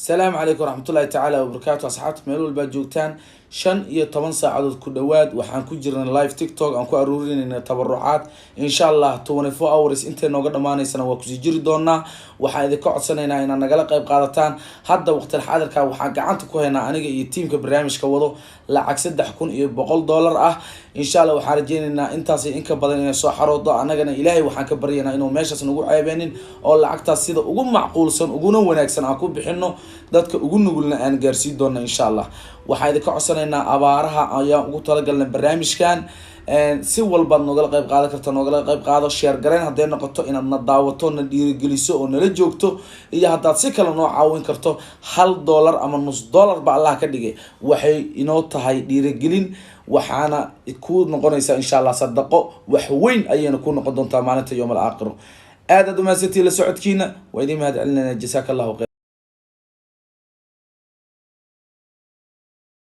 Asalaamu calaykum waraxmatullahi tacaala wabarakaatu. Asxaabta meel walbaad joogtaan, 15 saacadood ku dhowaad waxaan ku jirnay live TikTok aan ku aruurinayna tabarucaad. Insha Allah 24 hours intay nooga dhamaaneysana waa kusii jiri doonaa. Waxaan idinka codsanaynaa inaad nagala qayb qaadataan. Hadda waqtil xaadirka waxaan gacanta ku haynaa, aniga iyo tiimka barnaamijka wado, lacag $3100 ah. Insha Allah waxaan rajeynaynaa intaas inka badan inay soo xaroodo. Annagana Ilaahay waxaan ka baryaynaa inuu meeshaas nagu ceebeenin oo lacagtaas sida ugu macquulsan uguna wanaagsan aan ku bixino, dadka ugu nugulna aan gaarsiin doona insha Allah. Waxaan idinka codsanaynaa, abaaraha ayaan ugu talagalnay barnaamijkan. Si walbaad noogala qayb qaadan karta, noogala qayb qaado. Share gareyn hadday noqoto, inaad na daawato, na dhiirigeliso oo nala joogto, iyo haddaad si kale noo caawin karto, $1 ama nus dollar ba Allah ka dhigay, waxay inoo tahay dhiirigelin, waxaana ku noqonaysaa insha Allah sadaqo wax weyn ayayna ku noqon doontaa maalinta yowm al aakhiro. Aad aad umahadsantihi la socodkiina, waa idin mahad celinayna. Jasaaka Allahu khayr.